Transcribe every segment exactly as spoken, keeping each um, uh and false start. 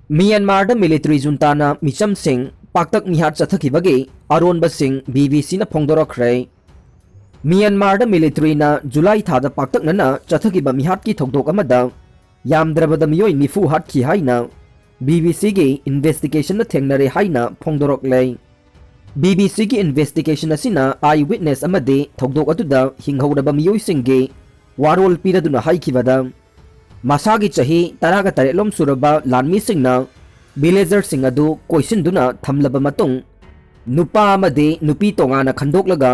ꯃ꯭ꯌꯥꯟꯃꯥꯔꯗ military ꯖꯨꯟꯇꯥꯅ ꯃꯤꯆꯝꯁꯤꯡ ꯄꯥꯛꯇꯛ ꯃꯤꯍꯥꯠ ꯆꯠꯊꯈꯤꯕꯒꯤ ꯑꯔꯣꯟꯕꯁꯤꯡ B B ꯁꯤꯅ ꯐꯣꯡꯗꯣꯔꯛꯈ꯭ꯔꯦ꯫ ꯃ꯭ꯌꯥꯟꯃꯥꯔꯗ ꯃꯤꯂꯤꯇꯔꯤꯅ July ꯊꯥꯗ ꯄꯥꯛꯇꯛꯅꯅ ꯆꯠꯊꯈꯤꯕ ꯃꯤꯍꯥꯠꯀꯤ ꯊꯧꯗꯣꯛ ꯑꯃꯗ ꯌꯥꯝꯗ꯭ꯔꯕꯗ ꯃꯤꯑꯣꯏ ꯅꯤꯐꯨ ꯍꯥꯠꯈꯤ ꯍꯥꯏꯅ ꯕꯤ ꯕꯤ ꯁꯤꯒꯤ ꯏꯟꯚꯦꯁꯇꯤꯒꯦꯁꯟꯅ ꯊꯦꯡꯅꯔꯦ ꯍꯥꯏꯅ ꯐꯣꯡꯗꯣꯔꯛꯂꯦ꯫ ꯕꯤ ꯕꯤ ꯁꯤꯒꯤ ꯏꯟꯚꯦꯁꯇꯤꯒꯦꯁꯟ ꯑꯁꯤꯅ ꯑꯥꯏ ꯋꯤꯠꯅꯦꯁ ꯑꯃꯗꯤ ꯊꯧꯗꯣꯛ ꯑꯗꯨꯗ ꯍꯤꯡꯍꯧꯔꯕ ꯃꯤꯑꯣꯏꯁꯤꯡꯒꯤ ꯋꯥꯔꯣꯜ ꯄꯤꯔꯗꯨꯅ ꯍꯥꯏꯈꯤꯕꯗ, ꯃꯁꯥꯒꯤ ꯆꯍꯤ ꯇꯔꯥꯒ ꯇꯔꯦꯠꯂꯣꯝ ꯁꯨꯔꯕ ꯂꯥꯟꯃꯤꯁꯤꯡꯅ ꯚꯤꯂꯦꯖꯔꯁꯤꯡ ꯑꯗꯨ ꯀꯣꯏꯁꯤꯟꯗꯨꯅ ꯊꯝꯂꯕ ꯃꯇꯨꯡ, ꯅꯨꯄꯥ ꯑꯃꯗꯤ ꯅꯨꯄꯤ ꯇꯣꯉꯥꯟꯅ ꯈꯟꯗꯣꯛꯂꯒ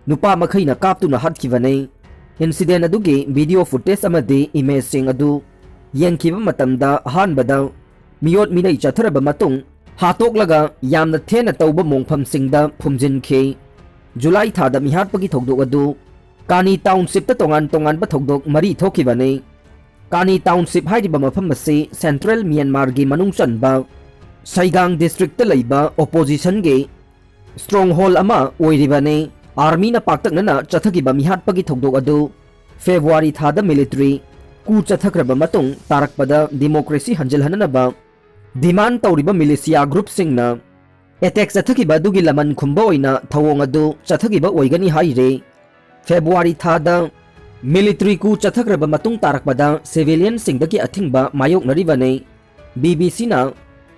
ꯅꯨꯄꯥ ꯃꯈꯩꯅ ꯀꯥꯞꯇꯨꯅ ꯍꯥꯠꯈꯤꯕꯅꯤ꯫ ꯏꯟꯁꯤꯗꯦꯟ ꯑꯗꯨꯒꯤ ꯚꯤꯗꯤꯑꯣ ꯐꯨꯇꯦꯖ ꯑꯃꯗꯤ ꯏꯃꯦꯖꯁꯤꯡ ꯑꯗꯨ ꯌꯦꯡꯈꯤꯕ ꯃꯇꯝꯗ, ꯑꯍꯥꯟꯕꯗ ꯃꯤꯑꯣꯠ ꯃꯤꯅꯩ ꯆꯠꯊꯔꯕ ꯃꯇꯨꯡ, ꯍꯥꯠꯇꯣꯛꯂꯒ ꯌꯥꯝꯅ ꯊꯦꯅ ꯇꯧꯕ ꯃꯣꯡꯐꯝꯁꯤꯡꯗ ꯐꯨꯝꯖꯤꯟꯈꯤ꯫ ꯖꯨꯂꯥꯏ ꯊꯥꯗ ꯃꯤꯍꯥꯠꯄꯒꯤ ꯊꯧꯗꯣꯛ ꯑꯗꯨ ꯀꯥꯅꯤ ꯇꯥꯎꯟꯁꯤꯞꯇ ꯇꯣꯉꯥꯟ ꯇꯣꯉꯥꯟꯕ ꯊꯧꯗꯣꯛ ꯃꯔꯤ ꯊꯣꯛꯈꯤꯕꯅꯤ꯫ ꯀꯥꯅꯤ ꯇꯥꯎꯟꯁꯤꯞ ꯍꯥꯏꯔꯤꯕ ꯃꯐꯝ ꯑꯁꯤ ꯁꯦꯟꯇ꯭ꯔꯦꯜ ꯃ꯭ꯌꯥꯟꯃꯥꯔꯒꯤ ꯃꯅꯨꯡ ꯆꯟꯕ ꯁꯩꯒꯥꯡ ꯗꯤꯁꯇ꯭ꯔꯤꯛꯇ ꯂꯩꯕ ꯑꯣꯄꯣꯖꯤꯁꯟꯒꯤ ꯁ꯭ꯇꯔꯣꯡꯍꯣꯜ ꯑꯃ ꯑꯣꯏꯔꯤꯕꯅꯤ꯫ ꯑꯥꯔꯃꯤꯅ ꯄꯥꯛꯇꯛꯅꯅ ꯆꯠꯊꯈꯤꯕ ꯃꯤꯍꯥꯠꯄꯒꯤ ꯊꯧꯗꯣꯛ ꯑꯗꯨ ꯐꯦꯕ꯭ꯔꯨꯋꯥꯔꯤ ꯊꯥꯗ ꯃꯤꯂꯤꯇꯔꯤ ꯀꯨ ꯆꯠꯊꯈ꯭ꯔꯕ ꯃꯇꯨꯡ ꯇꯥꯔꯛꯄꯗ ꯗꯤꯃꯣꯀ꯭ꯔꯦꯁꯤ ꯍꯟꯖꯤꯜꯍꯟꯅꯅꯕ ꯗꯤꯃꯥꯟ ꯇꯧꯔꯤꯕ ꯃꯤꯂꯤꯁꯤꯌꯥ ꯒ꯭ꯔꯨꯞꯁꯤꯡꯅ ꯑꯦꯇꯦꯛ ꯆꯠꯊꯈꯤꯕ ꯑꯗꯨꯒꯤ ꯂꯃꯟ ꯈꯨꯝꯕ ꯑꯣꯏꯅ ꯊꯧꯑꯣꯡ ꯑꯗꯨ ꯆꯠꯊꯈꯤꯕ ꯑꯣꯏꯒꯅꯤ ꯍꯥꯏꯔꯤ꯫ ꯐꯦꯕ꯭ꯔꯨꯋꯥꯔꯤ ꯊꯥꯗ ꯃꯤꯂꯤꯇꯔꯤ ꯀꯨ ꯆꯠꯊꯈ꯭ꯔꯕ ꯃꯇꯨꯡ ꯇꯥꯔꯛꯄꯗ ꯁꯤꯚꯤꯂꯤꯌꯟꯁꯤꯡꯗꯒꯤ ꯑꯊꯤꯡꯕ ꯃꯥꯌꯣꯛꯅꯔꯤꯕꯅꯤ꯫ ꯕꯤ ꯕꯤ ꯁꯤꯅ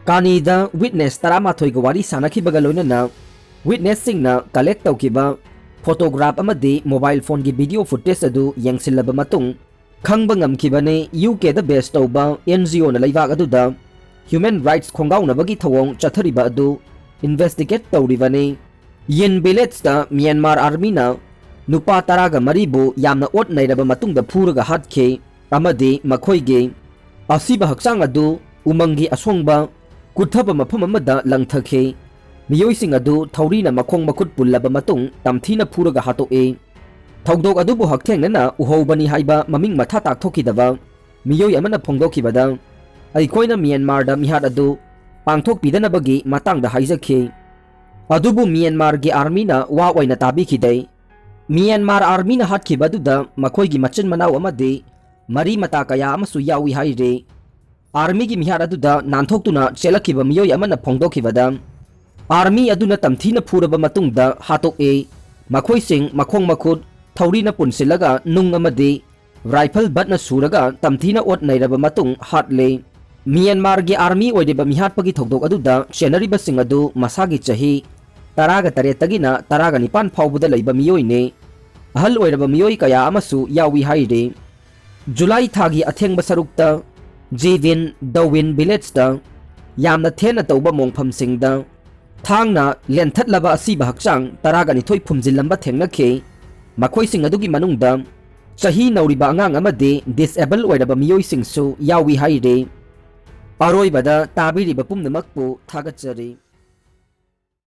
ꯀꯥꯅꯤꯗ ꯋꯤꯠꯅꯦꯁ ꯇꯔꯥꯃꯥꯊꯣꯏꯒ ꯋꯥꯔꯤ ꯁꯥꯟꯅꯈꯤꯕꯒ ꯂꯣꯏꯅꯅ ꯋꯤꯠꯅꯦꯁꯁꯤꯡꯅ ꯀꯂꯦꯛ ꯇꯧꯈꯤꯕ ꯐꯣꯇꯣꯒ꯭ꯔꯥꯐ ꯑꯃꯗꯤ ꯃꯣꯕꯥꯏꯜ ꯐꯣꯟꯒꯤ ꯚꯤꯗꯤꯑꯣ ꯐꯨꯇꯦꯖ ꯑꯗꯨ ꯌꯦꯡꯁꯤꯜꯂꯕ ꯃꯇꯨꯡ ꯈꯪꯕ ꯉꯝꯈꯤꯕꯅꯤ꯫ ꯌꯨ ꯀꯦꯗ ꯕꯦꯁ ꯇꯧꯕ ꯑꯦꯟ ꯖꯤ ꯑꯣꯅ ꯂꯩꯕꯥꯛ ꯑꯗꯨꯗ ꯍ꯭ꯌꯨꯃꯦꯟ ꯔꯥꯏꯠꯁ ꯈꯣꯡꯒꯥꯎꯅꯕꯒꯤ ꯊꯧꯑꯣꯡ ꯆꯠꯊꯔꯤꯕ ꯑꯗꯨ ꯏꯟꯚꯦꯁꯇꯤꯒꯦꯠ ꯇꯧꯔꯤꯕꯅꯤ꯫ ꯌꯤꯟ ꯚꯤꯂꯦꯖꯇ ꯃ꯭ꯌꯥꯟꯃꯥꯔ ꯑꯥꯔꯃꯤꯅ ꯅꯨꯄꯥ ꯇꯔꯥꯒ ꯃꯔꯤꯕꯨ ꯌꯥꯝꯅ ꯑꯣꯠ ꯅꯩꯔꯕ ꯃꯇꯨꯡꯗ ꯐꯨꯔꯒ ꯍꯥꯠꯈꯤ ꯑꯃꯗꯤ ꯃꯈꯣꯏꯒꯤ ꯑꯁꯤꯕ ꯍꯛꯆꯥꯡ ꯑꯗꯨ ꯎꯃꯪꯒꯤ ꯑꯁꯣꯡꯕ ꯀꯨꯠꯊꯕ ꯃꯐꯝ ꯑꯃꯗ ꯂꯪꯊꯈꯤ꯫ ꯃꯤꯑꯣꯏꯁꯤꯡ ꯑꯗꯨ ꯊꯧꯔꯤꯅ ꯃꯈꯣꯡ ꯃꯈꯨꯠ ꯄꯨꯜꯂꯕ ꯃꯇꯨꯡ ꯇꯝꯊꯤꯅ ꯐꯨꯔꯒ ꯍꯥꯠꯇꯣꯛꯏ꯫ ꯊꯧꯗꯣꯛ ꯑꯗꯨꯕꯨ ꯍꯛꯊꯦꯡꯅꯅ ꯎꯍꯧꯕꯅꯤ ꯍꯥꯏꯕ ꯃꯃꯤꯡ ꯃꯊꯥ ꯇꯥꯛꯊꯣꯛꯈꯤꯗꯕ ꯃꯤꯑꯣꯏ ꯑꯃꯅ ꯐꯣꯡꯗꯣꯛꯈꯤꯕꯗ, ꯑꯩꯈꯣꯏꯅ ꯃ꯭ꯌꯥꯟꯃꯥꯔꯗ ꯃꯤꯍꯥꯠ ꯑꯗꯨ ꯄꯥꯡꯊꯣꯛꯄꯤꯗꯅꯕꯒꯤ ꯃꯇꯥꯡꯗ ꯍꯥꯏꯖꯈꯤ꯫ ꯑꯗꯨꯕꯨ ꯃ꯭ꯌꯥꯟꯃꯥꯔꯒꯤ ꯑꯥꯔꯃꯤꯅ ꯋꯥ ꯑꯣꯏꯅ ꯇꯥꯕꯤꯈꯤꯗꯦ꯫ ꯃ꯭ꯌꯥꯟꯃꯥꯔ ꯑꯥꯔꯃꯤꯅ ꯍꯥꯠꯈꯤꯕ ꯑꯗꯨꯗ ꯃꯈꯣꯏꯒꯤ ꯃꯆꯤꯟ ꯃꯅꯥꯎ ꯑꯃꯗꯤ ꯃꯔꯤ ꯃꯇꯥ ꯀꯌꯥ ꯑꯃꯁꯨ ꯌꯥꯎꯏ ꯍꯥꯏꯔꯤ꯫ ꯑꯥꯔꯃꯤꯒꯤ ꯃꯤꯍꯥꯠ ꯑꯗꯨꯗ ꯅꯥꯟꯊꯣꯛꯇꯨꯅ ꯆꯦꯜꯂꯛꯈꯤꯕ ꯃꯤꯑꯣꯏ ꯑꯃꯅ ꯐꯣꯡꯗꯣꯛꯈꯤꯕꯗ, ꯑꯥꯔꯃꯤ ꯑꯗꯨꯅ ꯇꯝꯊꯤꯅ ꯐꯨꯔꯕ ꯃꯇꯨꯡꯗ ꯍꯥꯠꯇꯣꯛꯏ꯫ ꯃꯈꯣꯏꯁꯤꯡ ꯃꯈꯣꯡ ꯃꯈꯨꯠ ꯊꯧꯔꯤꯅ ꯄꯨꯟꯁꯤꯜꯂꯒ ꯅꯨꯡ ꯑꯃꯗꯤ ꯔꯥꯏꯐꯜ ꯕꯠꯅ ꯁꯨꯔꯒ ꯇꯝꯊꯤꯅ ꯑꯣꯠ ꯅꯩꯔꯕ ꯃꯇꯨꯡ ꯍꯥꯠꯂꯤ꯫ ꯃ꯭ꯌꯥꯟꯃꯥꯔꯒꯤ ꯑꯥꯔꯃꯤ ꯑꯣꯏꯔꯤꯕ ꯃꯤꯍꯥꯠꯄꯒꯤ ꯊꯧꯗꯣꯛ ꯑꯗꯨꯗ ꯆꯦꯟꯅꯔꯤꯕꯁꯤꯡ ꯑꯗꯨ ꯃꯁꯥꯒꯤ ꯆꯍꯤ ꯇꯔꯥꯒ ꯇꯔꯦꯠꯇꯒꯤꯅ ꯇꯔꯥꯒ ꯅꯤꯄꯥꯟ ꯐꯥꯎꯕꯗ ꯂꯩꯕ ꯃꯤꯑꯣꯏꯅꯤ꯫ ꯑꯍꯜ ꯑꯣꯏꯔꯕ ꯃꯤꯑꯣꯏ ꯀꯌꯥ ꯑꯃꯁꯨ ꯌꯥꯎꯏ ꯍꯥꯏꯔꯤ꯫ ꯖꯨꯂꯥꯏ ꯊꯥꯒꯤ ꯑꯊꯦꯡꯕ ꯁꯔꯨꯛꯇ ꯖꯤꯋꯤꯟ ꯗꯋꯤꯟ ꯚꯤꯂꯦꯖꯇ ꯌꯥꯝꯅ ꯊꯦꯟꯅ ꯇꯧꯕ ꯃꯣꯡꯐꯝꯁꯤꯡꯗ ꯊꯥꯡꯅ ꯂꯦꯟꯊꯠꯂꯕ ꯑꯁꯤꯕ ꯍꯛꯆꯥꯡ ꯇꯔꯥꯒ ꯅꯤꯊꯣꯏ ꯐꯨꯝꯖꯤꯜꯂꯝꯕ ꯊꯦꯡꯅꯈꯤ꯫ ꯃꯈꯣꯏꯁꯤꯡ ꯑꯗꯨꯒꯤ ꯃꯅꯨꯡꯗ ꯆꯍꯤ ꯅꯧꯔꯤꯕ ꯑꯉꯥꯡ ꯑꯃꯗꯤ ꯗꯤꯁꯑꯦꯕꯜ ꯑꯣꯏꯔꯕ ꯃꯤꯑꯣꯏꯁꯤꯡꯁꯨ ꯌꯥꯎꯏ ꯍꯥꯏꯔꯤ꯫ ꯑꯔꯣꯏꯕꯗ ꯇꯥꯕꯤꯔꯤꯕ ꯄꯨꯝꯅꯃꯛꯄꯨ ꯊꯥꯒꯠꯆꯔꯤ꯫